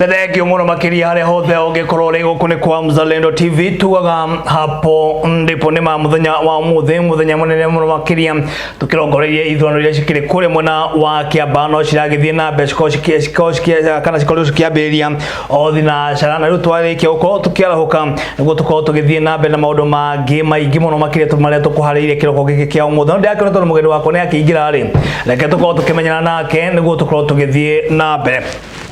Thengiũ mũno makĩria harĩa hothe ũngĩkorwo ũrĩ. Gũkũ nĩ kwa Mzalendo TV, tugaga hapo ndipo. Nĩ ma mũthenya wa ũmũthĩ, mũthenya mũnene mũno makĩria, tũkĩrongoreirie ithurano iria cikĩrĩ kũrĩa mwena wa Kĩambaa, no ciragĩthiĩ na mbere, cikorwo kana cikorwo cikĩambĩrĩria o thinacara, na rĩu twarĩkia gũkorwo tũkĩarahũka nĩguo tũkorwo tũgĩthiĩ na mbere na maũndũ mangĩ maingĩ mũno makĩria marĩa tũkũharĩirie kĩroko gĩkĩ kĩa ũmũthĩ. No ndĩrakĩona tondũ mũgeni wakwa nĩ akĩingĩra rĩ, reke tũkorwo tũkĩmenyana nake nĩguo tũkorwo tũgĩthiĩ na mbere.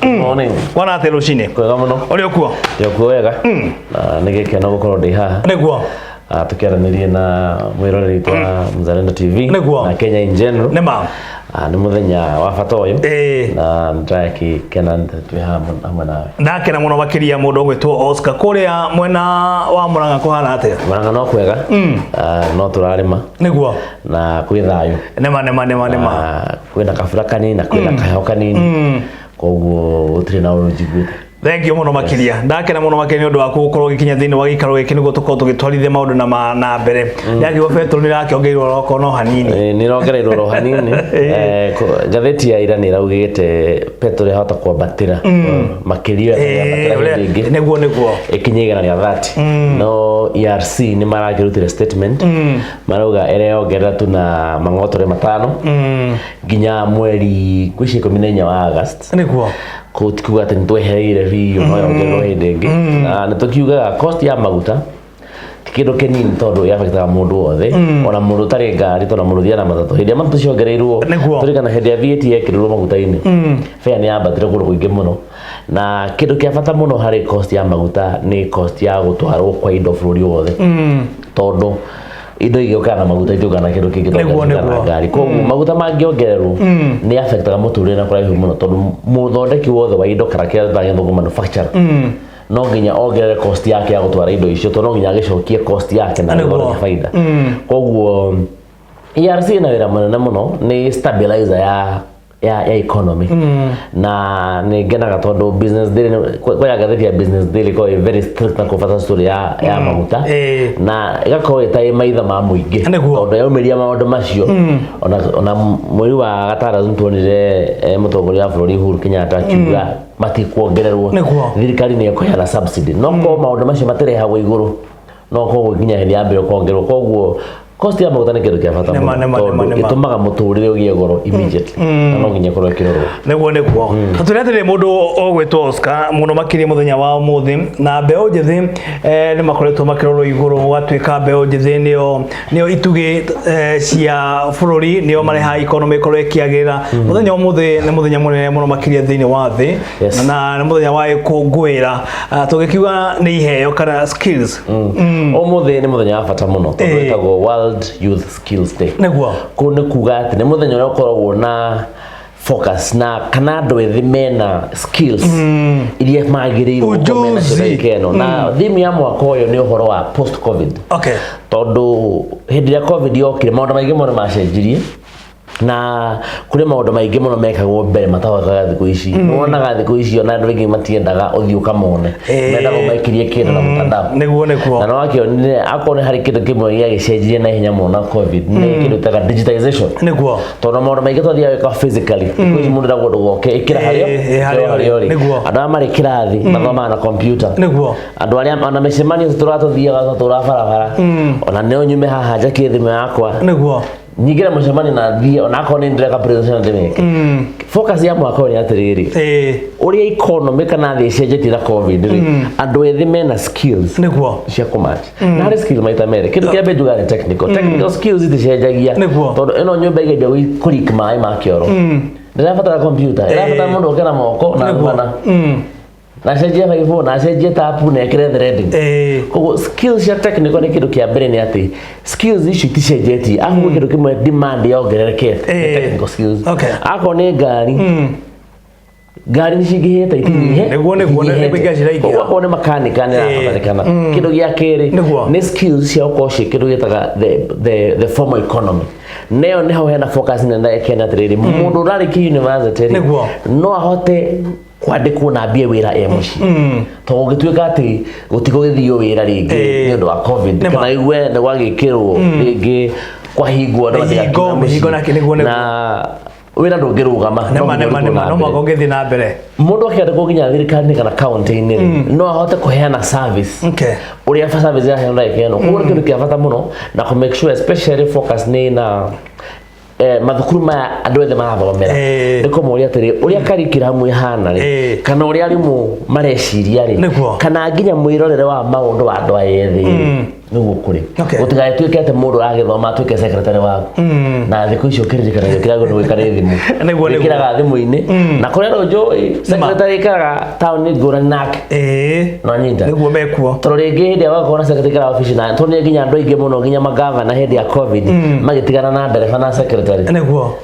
Morning. Wana atĩ rũcinĩ? Kwega mũno. Ũrĩ ũkuo? Ndĩ wega. Na nĩ gĩkeno gũkorwo ndĩ haha. Ah, tũkĩaranĩria na mwĩroreri witũ wa Mzalendo TV na Kenya in general. Nĩ ma. Ah, nĩ mũthenya wa bata ũyũ. Na nĩndĩrakĩkena twĩ haha hamwe nawe. Ndakena mũno makĩria. Mũndũ ũgwĩtwo Oscar, kũrĩa mwena wa Murang'a kũhana atĩa? Murang'a no kwega. Ah, no tũrarĩma na kwĩ thayũ. Nĩ ma, nĩ ma, nĩ ma, nĩ ma. Ah, kwĩna kabura kanini na kwĩna kaheho kanini. Koguo gũtirĩ na ũru njiguĩte. Thengiũ mũno makĩria. Ndakena mũno makĩria nĩ ũndũ waku gũkorwo ũgĩkinya thĩinĩ wa gĩikaro gĩkĩ nĩguo tũkorwo tũgĩtwarithia maũndũ na mbere. Ndĩrakiuga betũrũ nĩ ĩrakĩongereirwo oko no hanini. Nĩ ĩrongereirwo oro hanini. Ngathĩti ya ira nĩ ĩraugĩte petrol yahota kwambatĩra makĩria yambatĩra hĩndĩ ĩngĩ Nĩguo. ĩkinye 130, no ERC nĩ marakĩrutire statement, marauga ĩreyongerera tu na mang'otore 5 nginya mweri ngwĩciria 14 wa August. Kũu ti kuga atĩ nĩ twehereire biũ, no yongererwo hĩndĩ ĩngĩ. Na nĩ tũkiugaga cost ya maguta ti kĩndũ kĩnini tondũ yabaitaga mũndũ wothe, ona mũndũ ũtarĩ ngari, tondũ mũndũ ũthiaga na matatũ. Hĩndĩ ĩrĩa matatũ ciongereirwo, tũririkana hĩndĩ ya VAT yekĩrirwo maguta-inĩ, fare nĩ yambatire kũndũ kũingĩ mũno. Na kĩndũ kĩa bata mũno harĩ cost ya maguta nĩ cost ya gũtwarwo kwa indo bũrũri wothe, tondũ indo igĩũkaga na maguta, itiũkaga na kĩndũ kĩngĩ tondũ na ngari. Koguo maguta mangĩongererwo nĩ affectaga mũtũrĩre na kũraihu mũno, tondũ mũthondeki wothe wa indo, kana kĩrĩa tũtaga gĩthũngũ manufacturer, no nginya ongerere cost yake ya gũtwara indo icio, tondũ no nginya agĩcokie cost yake na agĩthondeke baida. Koguo ERC ĩna wĩra mũnene mũno, nĩ stabilizer ya economy. Na nĩ ngenaga tondũ Business Daily, kwaya ngathĩti ya Business Daily ĩkoragwo ĩ very strict na kũbata story ya maguta na ĩgakorwo ĩtarĩ maitho ma mũingĩ, tondũ yaumĩria maũndũ macio. Ona mweri wa gatandatũ nĩtuonire mũtongoria wa bũrũri Uhuru Kenyatta akiuga matikuongererwo, thirikari nĩ ĩkũheana subsidy, no korwo maũndũ macio matirehagwo igũrũ, no koguo nginya hĩndĩ ya mbere ũkongererwo. Koguo cost ya maguta nĩ kĩndũ kĩa bata Nĩma, mũno, nĩma, tondũ nĩma, nĩma. ĩtũmaga mũtũrĩre ũgĩe goro immediately, na no nginya ĩkorwo ĩkĩrorwo. Nĩguo. Tũrĩ atĩrĩ, mũndũ ũgwĩtwo Oscar, mũno makĩria mũthenya wa ũmũthĩ, na mbeũ njĩthĩ nĩ makoretwo makĩrorwo igũrũ, gũgatuĩka mbeũ njĩthĩ nĩo itugĩ cia bũrũri, nĩo marehaga economy ĩkorwo ĩkĩagĩrĩra. Mũthenya wa ũmũthĩ nĩ mũthenya mũnene mũno makĩria thĩinĩ wa thĩ, na nĩ mũthenya wa gĩkũngũĩra. Ah, tũgĩkiuga nĩ iheo kana skills. Ũmũthĩ nĩ mũthenya wa bata mũno tondũ wĩtagwo World Youth Skills Day. Kũu nĩ kuga atĩ nĩ mũthenya ũrĩa ũkoragwo na focus na kana andũ ethĩ mena skills iria magĩrĩirwo gũkorwo mena cio Ujuzi. ndagĩka ĩno. Na theme ya mwaka ũyũ nĩ ũhoro wa post COVID, tondũ hĩndĩ ĩrĩa COVID yokire, maũndũ maingĩ mũno macenjirie, na kũrĩ maũndũ maingĩ mũno mekagwo mbere matahotekaga thikũ ici. Nĩwonaga thikũ ici ona andũ aingĩ matiendaga ũthiĩ ũkamone, mendaga ũmaikirie kĩndũ na mũtandao. Nĩguo. Na nĩwakĩonire akorwo nĩ harĩ kĩndũ kĩmwe gĩagĩcenjirie na ihenya mũno na COVID, nĩ kĩndũ gĩtaga digitization, tondũ maũndũ maingĩ twathiaga gwĩka physically, thikũ ici mũndũ endagwo ndũgoke, ĩkĩra harĩa harĩa harĩa ũrĩ. Andũ arĩa marĩ kĩrathi mathomaga na computer. Andũ arĩa ona mĩcemanio tũratũthiaga tũra barabara, ona no nyume haha njakie thimũ yakwa, nyingĩre mũcemanio na thiĩ, ona akorwo nĩ ndĩreka presentation ndĩmĩke. Focus ya mwaka ũyũ nĩ atĩrĩrĩ, ũrĩa economy kana thĩ ĩcenjetie na COVID rĩ, andũ ethĩ mena skills cia kũmatch. Na harĩ skill maita merĩ. Kĩndũ kĩa mbere njugaga nĩ technical skills, iticenjagia, tondũ ĩno nyũmba ĩgeria kũrik maĩ ma kĩoro, ndĩrabatara computer, ĩrabatara mũndũ oke na moko na rũgana na acenjie baibũ na acenjie tapu na ekĩre threading. Koguo skills cia technical nĩ kĩndũ kĩa mbere, nĩ atĩ skills icio iticenjetie. Akorwo kĩndũ kĩmwe demand yongererekete nĩ technical skills. Akorwo nĩ ngari, ngari nĩ cingĩhĩte, itinyihe. Nĩguo, nĩ kũingĩra ciraingĩra. Koguo akorwo nĩ makanika nĩ arabatarĩkana. Kĩndũ gĩa kerĩ nĩ skills cia gũkorwo ciĩ kĩndũ gĩtaga the formal economy. Neyo nĩho hena focus nene ĩkena atĩrĩrĩ, mũndũ ũrarĩkia university rĩ, no ahote kwandĩkwo na ambie wĩra e mũciĩ, tondũ gũgĩtuĩka atĩ gũtigũgĩthio wĩra rĩngĩ nĩ ũndũ wa COVID, kana igue nĩ gwagĩkĩrwo rĩngĩ, kwahingwo, andũ Mĩhingo, matigakinya mĩhingo mũciĩ. Nĩguo. Na Wĩra ndũngĩrũgama, no Nĩma nginya nĩma ũrutwo nĩma na no mbere. mwaka ũngĩthiĩ na mbere. Mũndũ akĩandĩkwo nginya thirikari-inĩ kana kaunti-inĩ rĩ, no ahote kũheana service ũrĩa service ĩraheanwo ndagĩka ĩno. Koguo nĩ kĩndũ kĩa bata mũno na kũ make sure especially focus nĩ na mathukuru maya andũ othe marathomera, nĩ kũmoria atĩrĩ, ũrĩa curriculum ĩhana rĩ, kana ũrĩa arimũ mareciria rĩ, kana nginya mwĩrorere wa maũndũ wa andũ aya ethĩ rĩ, nĩguo kũrĩ. Gũtigagĩtuĩke atĩ mũndũ aragĩthoma atuĩke secretary waku, na thikũ icio ũkĩririkanagia kĩrĩa agĩrĩirwo gwĩka nĩ thimũ. Nĩguo. Wĩkĩraga thimũ-inĩ, na kũrĩa andũ njũĩ secretary ikaraga taũni ngũrani nake. Nonyita? Nĩguo mekuo. Tondũ rĩngĩ hĩndĩ ĩrĩa wakorwo na secretary ikaraga obici, na tondũ nĩ nginya andũ aingĩ mũno, nginya magavana hĩndĩ ya COVID magĩtigana na ndereba na secretary,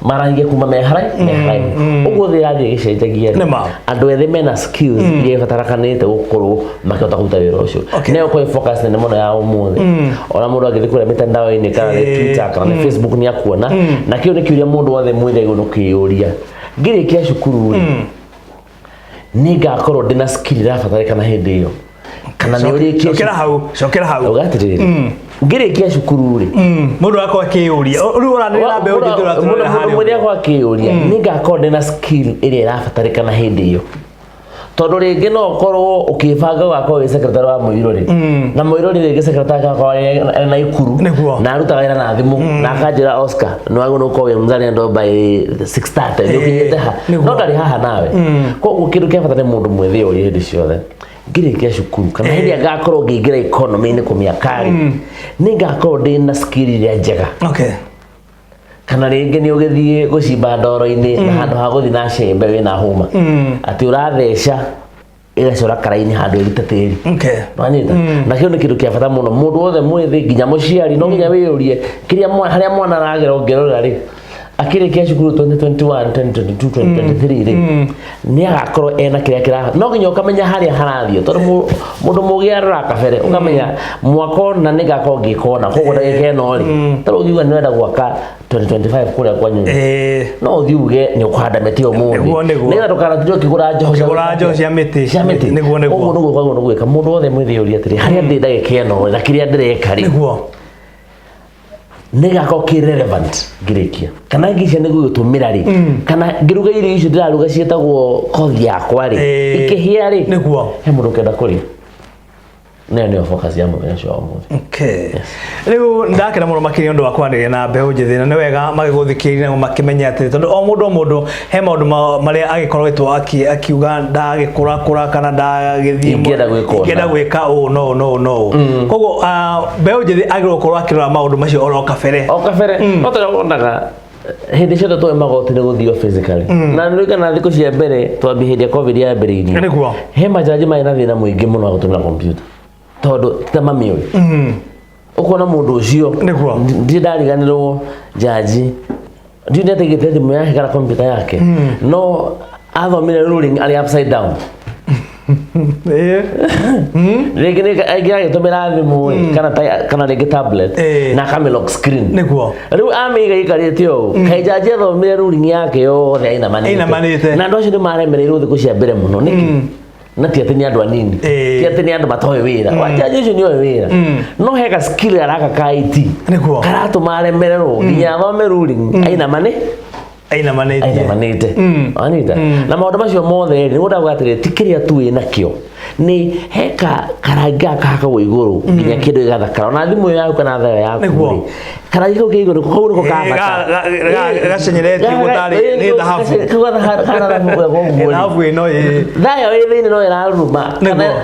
marahingia kuma meharai meharai. Ũguo thĩ ĩrathiĩ ĩgĩcenjagia rĩ, andũ ethĩ mena skills iria ibatarakanĩte gũkorwo makĩhota kũruta wĩra ũcio. Nĩyo kwa focus nene mũno ya ũmũthĩ. Ona mũndũ angĩthiĩ kũrĩa mĩtandao-inĩ, kana nĩ Twitter kana nĩ Facebook, nĩ akuona. Na kĩu nĩ kĩũria mũndũ wothe mwĩthĩ agĩrĩirwo nĩ kwĩyũria: ngĩrĩkia cukuru rĩ, nĩ ngakorwo ndĩna skill ĩrabatarĩkana hĩndĩ ĩyo, kana nĩ ũrĩkie? Cokera hau, cokera hau. Uga atĩrĩrĩ, ngĩrĩkia cukuru rĩ, Mũndũ akorwo akĩyũria rĩu ũranĩrĩra na mbeũ njĩthĩ ũratũrorera mũndũ harĩa mwĩthĩ ũguo. akwa akĩyũria, nĩ ngakorwo ndĩna skill ĩrĩa ĩrabatarĩkana hĩndĩ ĩyo? Tondũ rĩngĩ no ũkorwo ũkĩbanga ũgakorwo wĩ secretary wa mũirũrĩ, na mũirũrĩ rĩngĩ secretary agakorwo arĩ na ikuru, na arutaga wĩra na thimũ, na akanjĩra, "Oscar, nĩ wagĩrĩirwo nĩ gũkorwo wĩ mzalendo by 6:30, nĩ ũkinyĩte ha?" No ndarĩ haha nawe. Koguo kĩndũ kĩa bata nĩ mũndũ mwĩthĩ orie hĩndĩ ciothe, ngĩrĩkia cukuru kana hĩndĩ ĩrĩa ngakorwo ngĩingĩra economy-inĩ kũmĩaka rĩ, nĩ ngakorwo ndĩ na skill ĩrĩa njega? Kana rĩngĩ nĩ ũgĩthiĩ gũcimba ndoro-inĩ, na handũ ha gũthiĩ na cembe wĩna hũma, atĩ ũratheca ĩgacora karaini handũ ĩrute tĩri. Wanyita? Na kĩu nĩ kĩndũ kĩa bata mũno. Mũndũ wothe mwĩthĩ, nginya mũciari, no nginya wĩyũrie kĩrĩa harĩa mwana aragera. Ũngĩrora rĩ, akĩrĩkia cukuru 2021, 2022, 2023 rĩ, nĩ agakorwo ena kĩrĩa kĩra no nginya ũkamenya harĩa harathiĩ, tondũ mũndũ mũgĩ arora kabere, ũkamenya mwaka ũna nĩ ngakorwo ngĩka ũna. Koguo ndagĩka ĩno rĩ, tarĩu ũngiuga nĩ ũrenda gwaka 2025 kũrĩa kwanyu, no ũthiĩ uge nĩ ũkũhanda mĩtĩ ũmũthĩ, Nĩguo. nĩgetha ndũkanatinde ũkĩgũra njoho cia Ũkĩgũra njoho cia mĩtĩ. Cia mĩtĩ. Nĩguo. Ũguo nĩguo kwagĩrĩirwo nĩ gwĩka. Mũndũ wothe mwĩthĩ ũria atĩrĩ, harĩa ndĩ ndagĩka ĩno na kĩrĩa ndĩreka rĩ, nĩ gakorwo kĩ relevant ngĩrĩkia, kana ngicia nĩ gũgĩtũmĩra rĩ, kana ngĩruga irio icio ndĩraruga ciĩtagwo kothi yakwa rĩ, ikĩhĩa rĩ, he mũndũ ũkenda kũrĩa? Nĩyo nĩyo focus ya mũthenya ũcio wa ũmũthĩ. Okay. Rĩu ndakena mũno makĩria ũndũ wa kwaranĩria na mbeũ njĩthĩ, na nĩ wega magĩgũthikĩrĩria nĩguo makĩmenye atĩ tondũ o mũndũ o mũndũ he maũndũ marĩa agĩkoretwo akiuga ndagĩkũra kũra kana ndagĩthiĩ Ingĩenda gwĩka ũna. Ingĩenda gwĩka ũũ no ũũ, no ũũ, no ũũ. Koguo mbeũ njĩthĩ agĩrĩirwo gũkorwo akĩrora maũndũ macio oro kabere. O kabere. No tũrĩa wonaga hĩndĩ ciothe tũĩ magoti-inĩ gũthio physically, na nĩ thikũ cia mbere twambia hĩndĩ ya COVID yambĩrĩirie, he majaji marĩ na thĩna mũingĩ mũno wa gũtũmĩra kompiuta, tondũ ti ta mamĩũĩ. Ũkona mũndũ ũcio, ndirĩ ndariganĩrwo, jaji ndiũ nĩ atigĩte thimũ yake kana kompiuta yake, no athomire ruling arĩ upside down. Rĩngĩ nĩ aingĩ agĩtũmĩra thimũ ĩ, kana rĩngĩ tablet, na akamĩ lock screen. Rĩu amĩiga ikarĩte ũũ, kaĩ jaji athomire ruling yake yothe ainamanĩte? Ainamanĩte. Na andũ acio nĩ maremereirwo thikũ cia mbere mũno. Nĩkĩ? Na ti atĩ nĩ andũ anini, ti atĩ nĩ andũ matoĩ wĩra wa jaji ũcio, nĩ oĩ wĩra, no he ga skill araka ka IT karatũma aremererwo nginya athome ruling ainamane Ainamanĩtie. Ainamanĩte. Anita na maũndũ macio mothe rĩ, nĩguo ndavuga atĩrĩ, ti kĩrĩa tu wĩ nakĩo, nĩ heka karangi gaka kahakagwo igũrũ nginya kĩndũ gĩgathakara, ona thimũ ĩyo yaku kana thayo yaku rĩ, karangi kau ke igũrũ kau nĩko ka bata. Gacenyeretie ũguo tarĩ nĩ thahabu. Kau kana thahabu ũguo rĩ. Thahabu ĩno ĩ. Thayo ĩ thĩinĩ no ĩraruruma,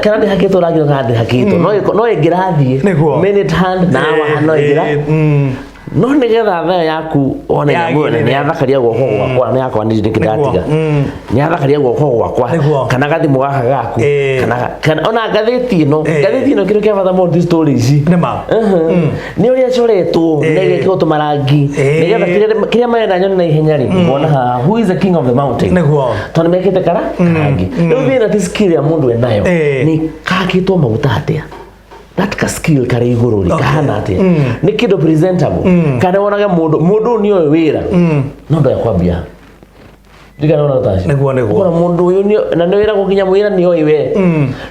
kana ndĩhakĩtwo rangi, kana ndĩhakĩtwo, no ĩngĩrathiĩ minute hand na hour no ĩngĩra, no nĩgetha thayo yaku one nyamũ ĩyo Yagĩrĩre. nĩ yathakaria guoko gwakwa, nĩ yakwa nĩ ndĩkĩ ndatiga, nĩ yathakaria guoko gwakwa, kana gathimũ gaka gaku, kana ona ngathĩti ĩno. Ngathĩti ĩno, kĩndũ kĩa bata mũno ti story ici. Nĩma. Nĩ ũrĩa coretwo, na ĩgekĩrwo tũmarangi, nĩgetha kĩrĩa marenda nyone na ihenya rĩ, ngona haha, who is the king of the mountain, tondũ mekĩte karangi. Rĩu thĩna ti skill ya mũndũ enayo, nĩ kakĩtwo maguta atĩa, that ka skill karĩ igũrũ rĩ, kahana atĩa, nĩ kĩndũ presentable, kana wonage mũndũ ũyũ nĩ oĩ wĩra no ndoya kwambia ndigana ona tacio. Nĩguo. Ũkona mũndũ ũyũ na nĩ wĩragwo nginya mwĩra nĩ oĩ we,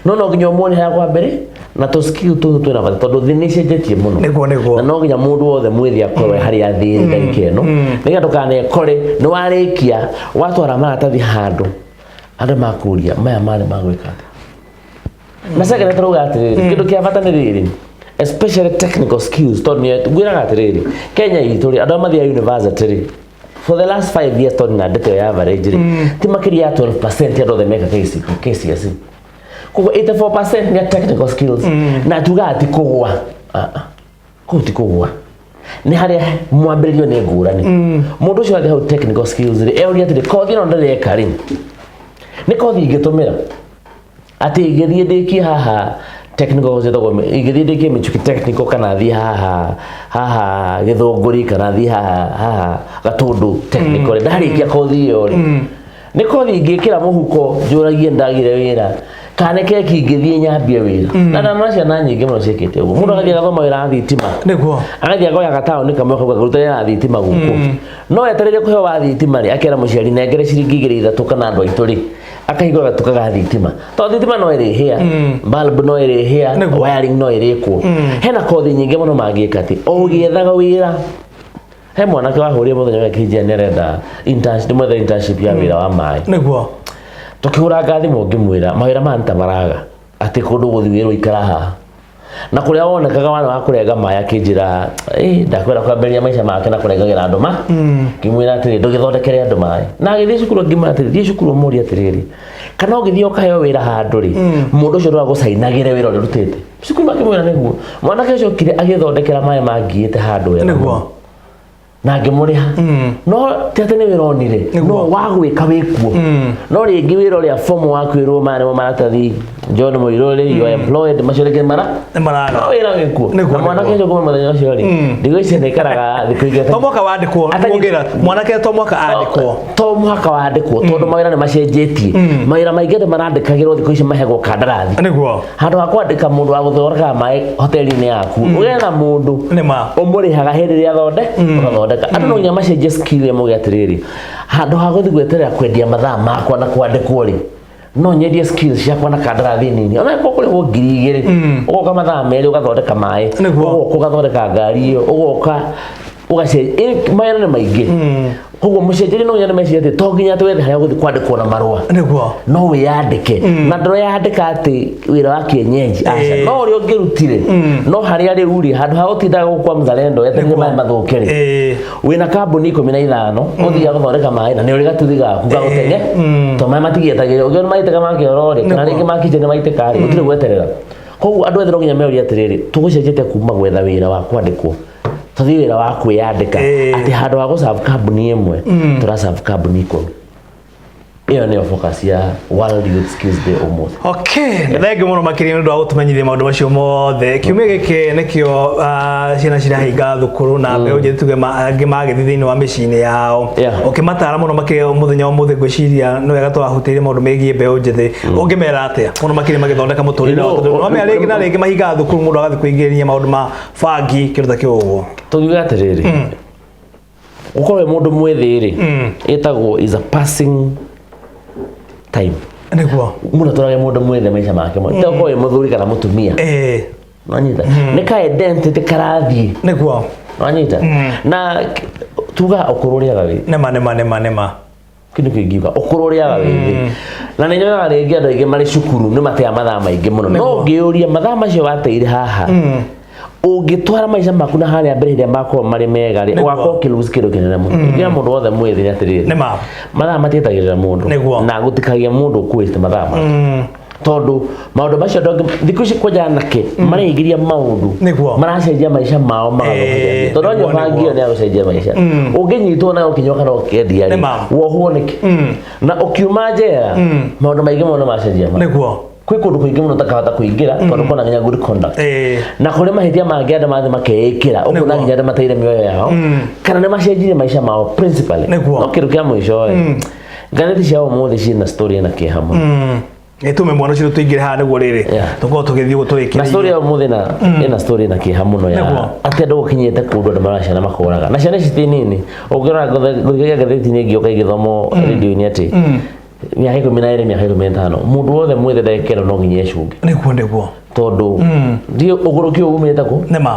no no nginya ũmuone harĩa kwa mbere Na tũ skill tũtũ twĩna bata tondũ thĩ nĩ ĩcenjetie mũno. Nĩguo. Na no nginya mũndũ wothe mwĩthĩ akorwo harĩa athĩĩ ndagĩka ĩno, nĩgetha ndũkanekore nĩ warĩkia watwara maratathi handũ andũ makũria maya marĩ ma gwĩka atĩa. Na second, tũrauga atĩrĩrĩ, kĩndũ kĩa bata nĩ rĩrĩ, especially technical skills, tondũ ngwĩraga atĩrĩrĩ, Kenya itũ rĩ, andũ arĩa mathiaga university rĩ, for the last 5 years, tondũ na ndeto ya average rĩ, ti makĩria ya 12% andũ othe meka KCPE, KCSE. Koguo 84% nĩ a technical skills. Na tugaga ti kũgũa. Ah, ah. Kũu ti kũgũa, nĩ harĩa mwambĩrĩrio nĩ ngũrani. Mũndũ ũcio athiĩ hau technical skills rĩ, euria atĩrĩ, kothi ĩno ndĩreka rĩ, nĩ kothi ingĩtũmĩra atĩ ingĩthiĩ ndĩkie haha technical ciĩtagwo, ingĩthiĩ ndĩkie Michuki Technical, kana thiĩ haha Gĩthũngũri, kana thiĩ haha Gatũndũ Technical rĩ, ndarĩkia kothi ĩyo rĩ, nĩ kothi ingĩkĩra mũhuko njũragie ndagire wĩra, kana nĩ keki ingĩthiĩ nyambie wĩra? Na ndona ciana nyingĩ mũno ciĩkĩte ũguo. Mũndũ agathiĩ agathoma wĩra wa thitima, agathiĩ akoya gataũni kamwe kau akaruta wĩra wa thitima gũkũ, no etereire kũheo wa thitima rĩ, akera mũciari, nengere ciringi igĩrĩ ithatũ kana andũ aitũ rĩ, akahingũra gatuka ga thitima, tondũ thitima no ĩrĩhĩa, bulb no ĩrĩhĩa, wiring no ĩrĩkwo. Hena kothi nyingĩ mũno mangĩka atĩ o ũgĩethaga wĩra. He mwanake wahũrire mũthenya ũrĩa kĩnjia nĩ arenda internship, ndĩmwethere internship ya wĩra wa maĩ. Tũkĩhũranga thimũ ngĩmwĩra mawĩra maya nĩ ta maraga atĩ kũndũ gũthiĩ wĩrwo ikara haha na kũrĩa wonekaga wana wa kũrenga maĩ. Akĩnjĩra, "Ĩ, ndakwenda kwambĩrĩria maica make na kũrengagĩra andũ ma." Ngĩmwĩra atĩrĩ, ndũgĩthondekere andũ maĩ. Na agĩthiĩ cukuru. Ngĩmwĩra atĩrĩ, thiĩ cukuru ũmũrie atĩrĩrĩ, kana ũngĩthiĩ ũkaheo wĩra handũ rĩ, mũndũ ũcio ndũgagũcainagĩre wĩra ũrĩa ũrutĩte cukuru. Makĩmwĩra nĩguo. Mwanake ũcio okire agĩthondekera maĩ mangiĩte handũ wega mũno na ngĩmũrĩha, no ti atĩ nĩ wĩra onire. No wa gwĩka wĩkuo, no rĩngĩ wĩra ũrĩa fomo wa kwĩrwo maya nĩmo maratathi, John Mũirũ rĩ, you are employed, macio rĩngĩ mara Nĩ maraga. No wĩra wĩkuo. Na mwanake ũcio kuma mũthenya ũcio rĩ, ndigwĩciria nĩ aikaraga thikũ ingĩ To mwaka wandĩkwo. Kuongera mwanake to mwaka andĩkwo. To mũhaka wandĩkwo, tondũ mawĩra nĩ macenjetie. Mawĩra maingĩ andũ marandĩkagĩrwo thikũ ici mahegwo kandarathi. Handũ ha kwandĩka mũndũ wa gũthondekaga maĩ hoteli-inĩ yaku, ũgetha mũndũ Nĩ ma. ũmũrĩhaga hĩndĩ ĩrĩa thonde ũgathondeka. Andũ no nginya macenjie skill ĩmwe atĩrĩrĩ, handũ ha gũthiĩ gweterera kwendia mathaa makwa na kwandĩkwo rĩ, no nyendie skills ciakwa na kandarathi nini, ona korwo kũrĩhwo 2000, ũgoka mathaa 2 ũgathondeka maĩ, ũgoka ũgathondeka ngari ĩyo, ũgoka ũgacenjia. Mawĩra nĩ maingĩ. Koguo mũcenjerie no nginya nĩ meciria atĩ to nginya atĩ wethe harĩa ũgũthiĩ kwandĩkwo na marũa. No wĩyandĩke, na ndũreyandĩka atĩ wĩra wa kienyeji, aca. No ũrĩa ũngĩrutire no harĩa rĩu rĩ, handũ ha gũtindaga gũkũ kwa Mzalendo wetereire maĩ mathũke rĩ, wĩna kambuni 15 ũthiaga gũthondeka maĩ, na nĩ ũrĩ gatuthi gaku gagũtenge, to maĩ matigietagĩrĩra ũngĩona maitĩka ma kĩoro rĩ, kana rĩngĩ ma kitchen maitĩka rĩ, gũtirĩ gweterera. Koguo andũ ethĩ no nginya meũrie atĩrĩrĩ, tũgũcenjetie kuma gwetha wĩra wa kwandĩkwo tũthiĩ wĩra wa kwĩyandĩka, atĩ handũ ha gũserve kambuni ĩmwe tũraserve kambuni 10. Ĩyo nĩyo focus ya World Youth Skills Day ũmũthĩ. Okay, nĩ thengiũ mũno makĩria nĩ ũndũ wa gũtũmenyithia maũndũ macio mothe. Kiumia gĩkĩ nĩkĩo ciana cirahinga thukuru na mbeũ njĩthĩ tuge angĩ magĩthiĩ thĩinĩ wa mĩciĩ-inĩ yao. Ũkĩmatara mũno makĩria mũthenya wa ũmũthĩ, ngwĩciria nĩ wega tũrahutĩirie maũndũ megiĩ mbeũ njĩthĩ. Ũngĩmera atĩa mũno makĩria magĩthondeka mũtũrĩre wao? Tondũ nĩwamenya rĩngĩ na rĩngĩ mahingaga thukuru, mũndũ agathiĩ kwĩingĩria maũndũ ma bangi, kĩndũ ta kĩu ũguo. Tũngiuga atĩrĩrĩ, gũkorwo wĩ mũndũ mwĩthĩ rĩ, ĩtagwo is a passing time. Mũndũ atũrage mũndũ mwĩthĩ maica make mothe, te gũkorwo wĩ mũthuri kana mũtumia. Nwanyita nĩ ka identity karathiĩ. Nwanyita na tuga ũkũrũ ũrĩaga wĩ Nĩma, nĩma, nĩma, nĩma. Kĩndũ kĩngiuga ũkũrũ ũrĩaga wĩthĩ, na nĩ nyonaga rĩngĩ andũ aingĩ marĩ cukuru nĩ mateaga mathaa maingĩ mũno, no ũngĩũria mathaa macio wateire haha, ũngĩtwara maica maku na harĩa mbere hĩndĩ ĩrĩa makorwo marĩ mega rĩ, ũgakorwo ũkĩ lose kĩndũ kĩnene mũno. Ingĩra mũndũ wothe mwĩthĩ nĩ atĩrĩrĩ, mathaa matietagĩrĩra mũndũ. Na gũtikagia mũndũ ũkũĩte mathaa make, tondũ maũndũ macio andũ angĩ thikũ ici kwanja anake mareingĩria maũndũ maracenjia maica mao magathũkagia thĩ. Tondũ wanyua bangi ĩyo nĩ yagũcenjia maica, ũngĩnyitwo nayo ũkĩnyua kana ũkĩendia rĩ, wohwo nĩkĩ? Na ũkiuma njera maũndũ maingĩ mũno macenjia ma kwĩ kũndũ kũingĩ mũno ũtakahota kũingĩra, tondũ kona nginya good conduct. Na kũrĩ mahĩtia mangĩ andũ mathiĩ makeĩkĩra ũkona nginya andũ mateire mĩoyo yao kana nĩ macenjirie maica mao principally. No kĩndũ kĩa mũico ĩ, ngathĩti cia ũmũthĩ ciĩna story ĩna kĩeha mũno. Ĩtume mwana ũcio tũingĩre haha nĩguo rĩrĩ tũkorwo tũgĩthiĩ ũguo tũrĩkĩrĩirie. Na story ya ũmũthĩ na ĩna story ĩna kĩeha mũno ya atĩ andũ gũkinyĩte kũndũ andũ maraciana makoraga na ciana ici ti nini. Ũngĩrora ngũthikĩrĩria ngathĩti-inĩ ĩngĩ ũka ĩgĩthomwo radio-inĩ atĩ Mĩaka 12, mĩaka 15, mũndũ wothe mwĩthĩ ndagĩka ĩno no nginya ecunge. Nĩguo. Tondũ ndiũ ũgũrũki ũyũ umĩte kũ. Nĩma.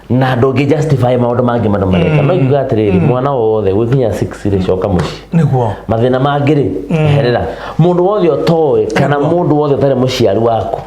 Na ndũngĩ justify maũndũ mangĩ mandũ mareka, no ingiuga atĩrĩrĩ, mwana wothe gwĩkinya 6 rĩ, coka mũciĩ. Mathĩna mangĩ rĩ, eherera mũndũ wothe ũtoĩ kana mũndũ wothe ũtarĩ mũciari waku.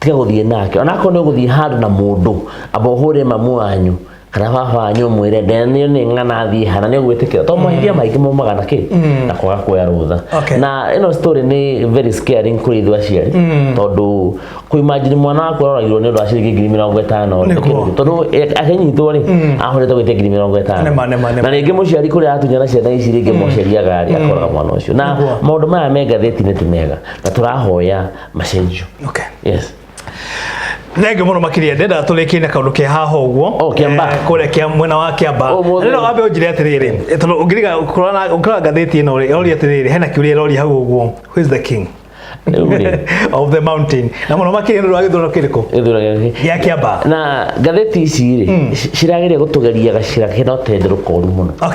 Tiga gũthiĩ nake, onakorwo nĩ ũgũthiĩ handũ na mũndũ, amba ũhũre mamu wanyu kana baba wanyu, ũmwĩre ndenio nĩ ng'ana thiĩ hana, nĩ ũgwĩtĩkĩra, tondũ mahĩtia maingĩ maumaga na kĩ na kwaga kuoya rũtha. Na ĩno story nĩ very scaring kũrĩ ithuĩ aciari, tondũ kũimagine mwana waku aroragirwo nĩ ũndũ wa ciringi 50,000. Tondũ akĩnyitwo rĩ, ahũrĩte gwĩtia 50,000. Nĩma, nĩma, nĩma. Na rĩngĩ mũciari kũrĩa atunyana ciana ici, rĩngĩ mũciari agari akoraga mwana ũcio na maũndũ maya me ngathĩti-inĩ ti mega na tũrahoya macenjio. Yes. Thengiũ mũno makĩria. Ndenda tũrĩkie na kaũndũ ke haha ũguo. Oh, Kĩambaa. Kũrĩa kĩa mwena wa Kĩambaa. Ũmũthĩ. Rĩu wambe ũnjĩre atĩrĩrĩ, tondũ ũngĩriga ũkĩrora ngathĩti ĩno rĩ, ĩroria atĩrĩrĩ, hena kĩũria ĩroria hau ũguo, who is the king Rĩu rĩ, of the mountain? Na mũno makĩria nĩ ũndũ wa gĩthurano kĩrĩkũ? Gĩthurano gĩkĩ. Gĩa Kĩambaa. Na ngathĩti ici rĩ, cirageria gũtũgeria gacĩra kena ũtenderũ koru mũno,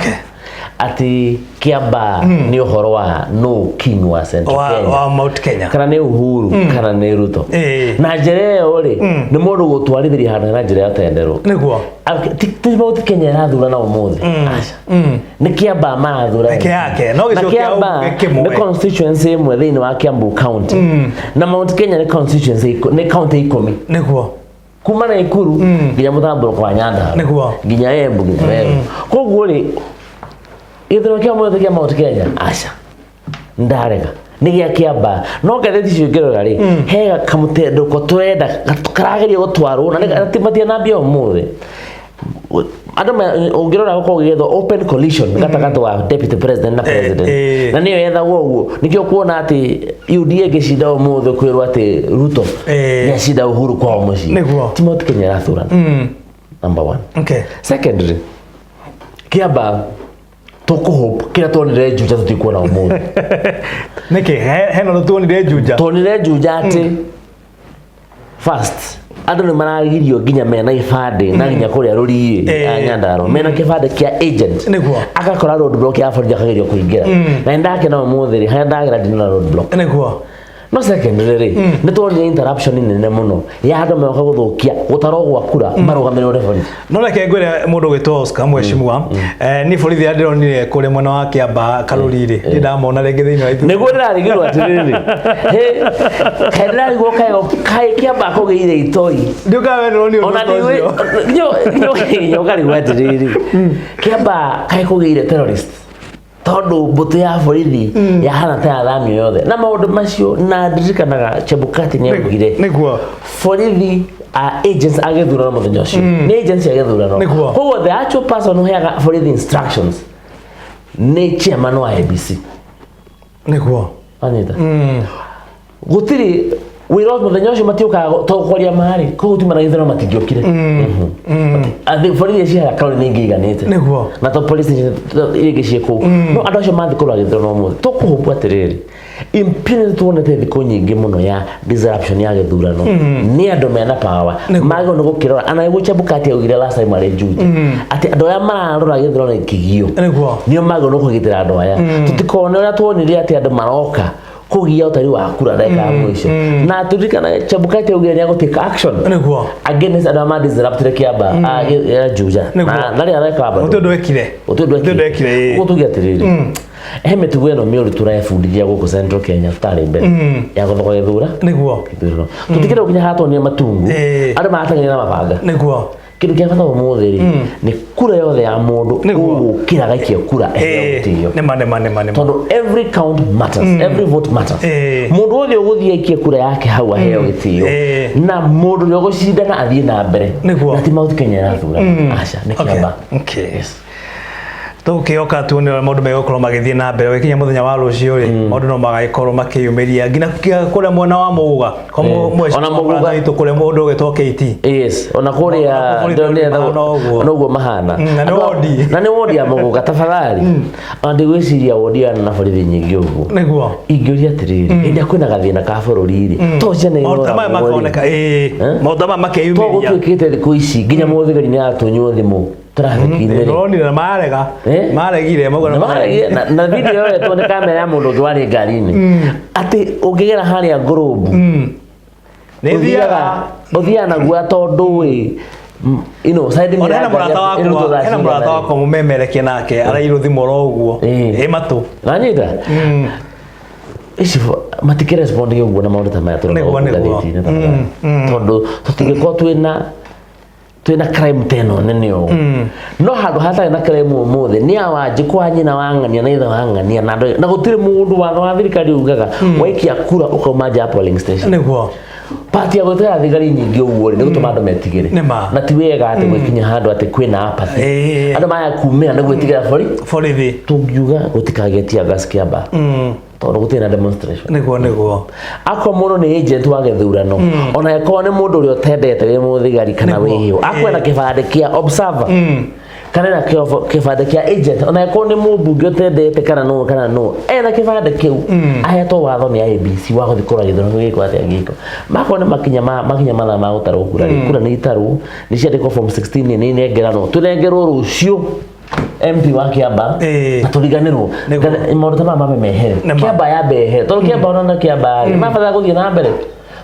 atĩ Kĩambaa nĩ ũhoro wa no king wa Central Kenya, wa Mount Kenya, kana nĩ Uhuru kana nĩ Ruto. Na njĩra ĩyo rĩ, nĩ mũndũ gũtwarithĩria handũ hena njĩra ya ũtenderũ. Ti Mount Kenya ĩrathurana ũmũthĩ, aca, nĩ Kĩambaa marathura. Nĩ yake, no Na gĩcigo kĩa Kĩambaa ũmbunge kĩmwe. Nĩ constituency ĩmwe thĩinĩ wa Kiambu County, na Mount Kenya nĩ constituency nĩ county 10, kuma Naikuru nginya mũtambũrũko wa Nyandarua, nginya Embu, nginya Meru. Koguo rĩ, gĩthurano kĩa mũthĩ kĩa Mount Kenya, aca, ndarega, nĩ gĩa Kĩambaa. No ngathĩti icio ingĩrora rĩ, he kamũtendũko tũrenda karageria gũtwarwo na matianambia ũmũthĩ. Andũ ũngĩrora gũkorwo gĩgethwo open coalition gatagatĩ wa deputy president na president, na nĩyo yethagwo ũguo. Nĩkĩo kuona atĩ UDA ĩngĩcinda ũmũthĩ, kwĩrwo atĩ Ruto nĩ acinda Uhuru kwao mũciĩ. Ti Mount Kenya ĩrathurana, number one. Secondly, Kĩambaa tũkũhope kĩrĩa tuonire Juja tũtikuona ũmũthĩ. Nĩkĩ hena ũndũ tuonire Juja? Tuonire Juja atĩ first andũ nĩ maragirio nginya mena ibandĩ na nginya kũrĩa rũriĩ a Nyandarua mena kĩbandĩ kĩa agent, agakora road block ya borithi akagerio kũingĩra, na nĩndakena ũmũthĩ rĩ, harĩa ndagera ndinona road block. No secondary rĩ, nĩ tuonire interruption nene mũno ya andũ meoka gũthũkia gũtarwo gwa kura marũgamĩrĩrwo nĩ borithi. No reke ngwĩre, mũndũ ũgwĩtwo Oscar mheshimiwa, niĩ borithi arĩa ndĩronire kũrĩa mwena wa Kĩambaa Karũri rĩ, ndirĩ ndamona rĩngĩ thĩinĩ wa ithurano. Nĩguo ndĩrarigirwo atĩrĩrĩ, hĩ kaĩ ndĩrarigwo kaĩ Kĩambaa kũgĩire itoi. Ndiũkaga we ndĩronire ũndũ Ona ta ũcio. Nginya ũkarigwo atĩrĩrĩ, Kĩambaa kaĩ kũgĩire terrorist, tondũ mbũtũ ya borithi yahana ta yathamio yothe na maũndũ macio. Na ndirikanaga Chebukati nĩ augire borithi a agents a gĩthurano mũthenya ũcio nĩ agents a gĩthurano. Koguo the actual person ũheaga borithi instructions nĩ chairman wa IEBC. Anyita gũtirĩ wĩra mũthenya ũcio, matiũkaga to kwaria marĩ koguo tuma na gĩthurano matingĩokire. Athi borithi ciara kaũntĩ nĩ ingĩ iganĩte na to police station iria ingĩ ciĩ kũu, no andũ acio mathiĩ kũrora gĩthurano ũmũthĩ, tũkũhũpu atĩrĩrĩ, impunity tuonete thikũ nyingĩ mũno ya disruption ya gĩthurano nĩ andũ mena power magĩrĩirwo nĩ gũkĩrora. Ana nĩguo Chebukati augire last time arĩ Juja atĩ andũ arĩa mararora gĩthurano gĩkĩgio nĩo magĩrĩirwo nĩ kũgitĩra andũ aya, tũtikone ũrĩa tuonire atĩ andũ maroka kũgia ũtari wa kura ndagĩka ya mũico. Na turirikana Chebukati augire nĩ egũtake action against andũ arĩa madisruptire Kĩambaa, ya Juja. Na ndarĩ areka bado. Gũtirĩ ũndũ ekire. Gũtirĩ ũndũ. Gũtirĩ ũndũ ekire, ĩĩ. Ũguo tuge atĩrĩrĩ, he mĩtugo ĩno mĩũru tũrebundithia gũkũ Central Kenya tũtarĩ mbere ya gũthogora gĩthurano. Tũtikĩrĩ gũkinya haha tuonire matungu, andũ marateng'eria na mabanga. Kĩndũ kĩa bata ũmũthĩ rĩ, nĩ kura yothe ya mũndũ ũgũkĩra gaikia kura eheo gĩtĩo, Nĩma, nĩma, nĩma, nĩma. Tondũ every count matters, every vote matters. Mũndũ wothe ũgũthiĩ aikie kura yake hau aheo gĩtĩo, na mũndũ ũrĩa ũgũcindana athiĩ na mbere. Na ti Mount Kenya ĩrathura, aca, nĩ Kĩambaa. Yes. Tũgũkĩoka tuone ũrĩa maũndũ megũkorwo magĩthiĩ na mbere gũgĩkinya mũthenya wa rũciũ rĩ, maũndũ no magagĩkorwo makĩyumĩria nginya kũrĩa mwena wa Mũgũga kwa Ona Mũgũga. witũ kũrĩa mũndũ ũgĩtwo KT. Yes, ona kũrĩa. Ona kũrĩa ndĩronire mahana ũguo. Noguo mahana. Na nĩ wondi. Na nĩ wondi ya Mũgũga. Tafadhali, ona ndigwĩciria wondi ya na borithi nyingĩ ũguo. Ingĩũria atĩrĩrĩ, hĩndĩ ĩrĩa kwĩna gathĩna ka bũrũri rĩ, to ciana Maũndũ ta maya iroragwo rĩ, makoneka, ĩĩ, maũndũ maya to makeyumĩria. Gũtuĩkĩte thikũ ici nginya mũthigari nĩ aratunywo thimũ. Traffic-inĩ rĩ. Ndĩronire na marega. Eh? Maregire mauga Na maregire, na video yoetwo nĩ kamera ya mũndũ ũngĩ warĩ ngari-inĩ atĩ ũngĩgera harĩa Globe Nĩ thiaga. Ũthiaga naguo tondũ ĩ you know side Ona hena mũrata wakwa, hena mũrata wakwa mũmemerekia nake arairwo thimũ oro ũguo. Ĩĩ. Ĩ matũ. Nanyita ici matikĩrespondi ũguo na maũndũ ta maya tũrona Nĩguo, gũkũ nĩguo. ngathĩti-inĩ tafadhali. Tondũ tũtingĩkorwo twĩna crime ta ĩno nene ũũ no handũ hatarĩ na crime ũmũthĩ nĩ awanjikũ wa nyina wa ng'ania na ithe wa ng'ania na andũ na gũtirĩ mũndũ watho wa thirikari ugaga waikia kura ũkauma nja ya polling station. Nĩguo. Pati ya gwĩtĩkĩra thigari nyingĩ ũguo rĩ nĩ gũtũma andũ metigĩre. Nĩ ma. Na ti wega atĩ gwĩkinya handũ atĩ kwĩna apathy. Ĩĩ. Andũ maya kumĩra nĩ gwĩtigĩra borithi. Borithi. Tũngiuga gũtikagĩe tear gas Kĩambaa tondũ gũtirĩ na demonstration. Nĩguo nĩguo. Akorwo mũndũ nĩ agent wa gĩthurano ona akorwo nĩ mũndũ ũrĩa ũtendete wĩ mũthigari kana Nĩguo. wĩhĩo akorwo na kĩbandĩ kĩa observer kana na kĩbandĩ kĩa agent ona akorwo nĩ mũmbunge ũtendete kana nũ kana nũ ena kĩbandĩ kĩu ahetwo watho nĩ IEBC wa gũthiĩ kũrora gĩthurano gĩkwo atĩa gĩko makorwo nĩ makinya makinya mathaa ma gũtarwo kura rĩ kura nĩ itarwo nĩ ciandĩkwo form 16 nĩ inengeranwo tũnengerwo rũciũ MP wa Kĩamba Ĩĩ. na tũriganĩrwo. Nĩguo. Maũndũ ta maya mambe mehere. Nĩ ma. Kĩamba yambe yehere tondũ Kĩamba ona na Kĩamba rĩ marabatara gũthiĩ na mbere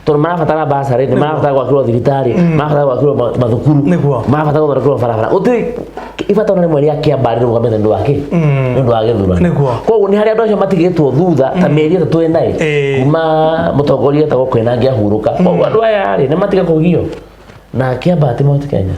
tondũ marabatara basarĩ nĩ marabatara gwakĩrwo thibitarĩ marabatara gwakĩrwo mathukuru Nĩguo. marabatara gũthondekerwo barabara gũtirĩ ibata ona rĩmwe rĩa Kĩamba rĩrũgamĩte nĩ ũndũ wa kĩ nĩ ũndũ wa gĩthurano. Nĩguo. Koguo nĩ harĩa andũ acio matigĩtwo thutha ta mĩeri 3 ĩnaĩ Ĩĩ. kuma mũtongoria etagwo Koinange ahurũka. Koguo andũ aya rĩ nĩ matiga kũgio na Kĩamba ti Mount Kenya.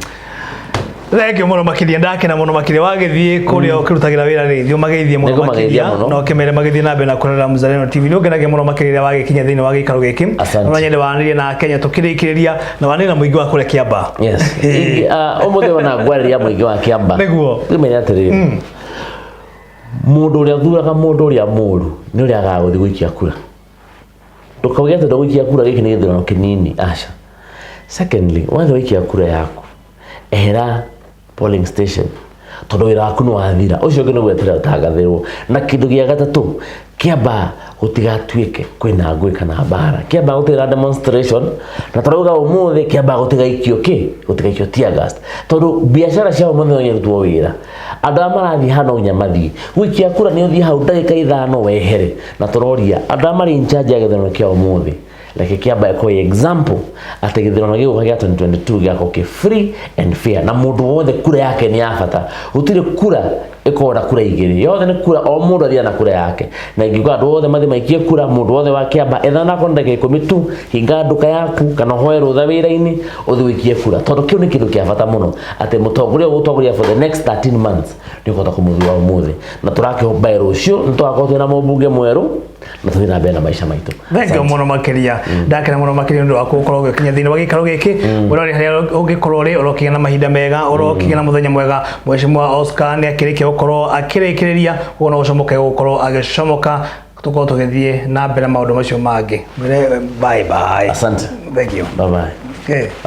Thank you mũno makĩria ndakena mũno makĩria wagĩthiĩ kũrĩa ũkĩrutagĩra wĩra rĩ thiĩ ũmageithie mũno Nĩngũmageithia makĩria mũno. na ũkĩmere magĩthiĩ na mbere na kũrora Mzalendo TV nĩ ũngenagia mũno makĩria rĩrĩa wagĩkinya thĩinĩ wa gĩikaro gĩkĩ. Asante. No nyende wanĩrie na Kenya tũkĩrĩkĩrĩria na wanĩrie na mũingĩ wa kũrĩa Kĩamba. Yes. Ũmũthĩ ona ngwarĩria mũingĩ wa Kĩamba. Nĩguo. Ngĩmenya atĩrĩrĩ mũndũ ũrĩa ũthuraga mũndũ ũrĩa mũru nĩ ũrĩa agaga gũthiĩ gũikia kura ndũkauge atĩ ndũgũikia kura gĩkĩ nĩ gĩthurano kĩnini aca. Secondly, wathiĩ waikia kura yaku ehera polling station tondũ wĩra waku nĩ wathira ũcio ũngĩ nĩ gweterera ũtangathĩrwo. Na kĩndũ gĩa gatatũ Kĩamba gũtigatuĩke kwĩna ngũĩ kana mbara. Kĩamba gũtirĩ na demonstration na tũrauga ũmũthĩ Kĩamba gũtigaikio kĩ gũtigaikio tear gas tondũ biacara cia ũmũthĩ no irutwo wĩra andũ arĩa marathiĩ hau no nginya mathiĩ gũikia kura nĩ ũthiĩ hau ndagĩka 5 wehere. Na tũroria andũ arĩa marĩ in charge ya gĩthurano kĩa ũmũthĩ reke Kĩamba ĩkorwo ĩ example atĩ gĩthurano gĩgũka gĩa 2022 gĩgakorwo kĩ free and fair na mũndũ wothe kura yake nĩ ya bata gũtirĩ kura ĩkorwo na kura igĩrĩ yothe nĩ kura o mũndũ athiaga na kura yake na ingiuga andũ othe mathiĩ maikie kura mũndũ wothe wa Kĩamba etha onakorwo nĩ ndagĩka 10 tu hinga nduka yaku kana ũhoe rũtha wĩra-inĩ ũthiĩ ũikie kura tondũ kĩu nĩ kĩndũ kĩa bata mũno atĩ mũtongoria ũgũtongoria for the next 13 months nĩ ũkũhota kũmũthura ũmũthĩ na tũrakĩhomba rũciũ nĩ tũgakorwo twĩna mũmbunge mwerũ na tũthiĩ na mbere na maica maitũ. Thank you mũno makĩria ndakena mũno makĩria nĩ ũndũ wa gũkorwo ũgĩkinya thĩinĩ wa gĩikaro gĩkĩ ũrĩa harĩa ũngĩkorwo ũrĩ ũrokĩgĩa na mahinda mega ũrokĩgĩa na mũthenya mwega. Mheshimiwa Oscar nĩ akĩrĩkia gũkorwo akĩrĩkĩrĩria ũguo no gũcomoke gũkorwo agĩcomoka tũkorwo tũgĩthiĩ na mbere maũndũ macio mangĩ. Mwĩre bye bye. Asante. Thank you. Bye bye. Okay.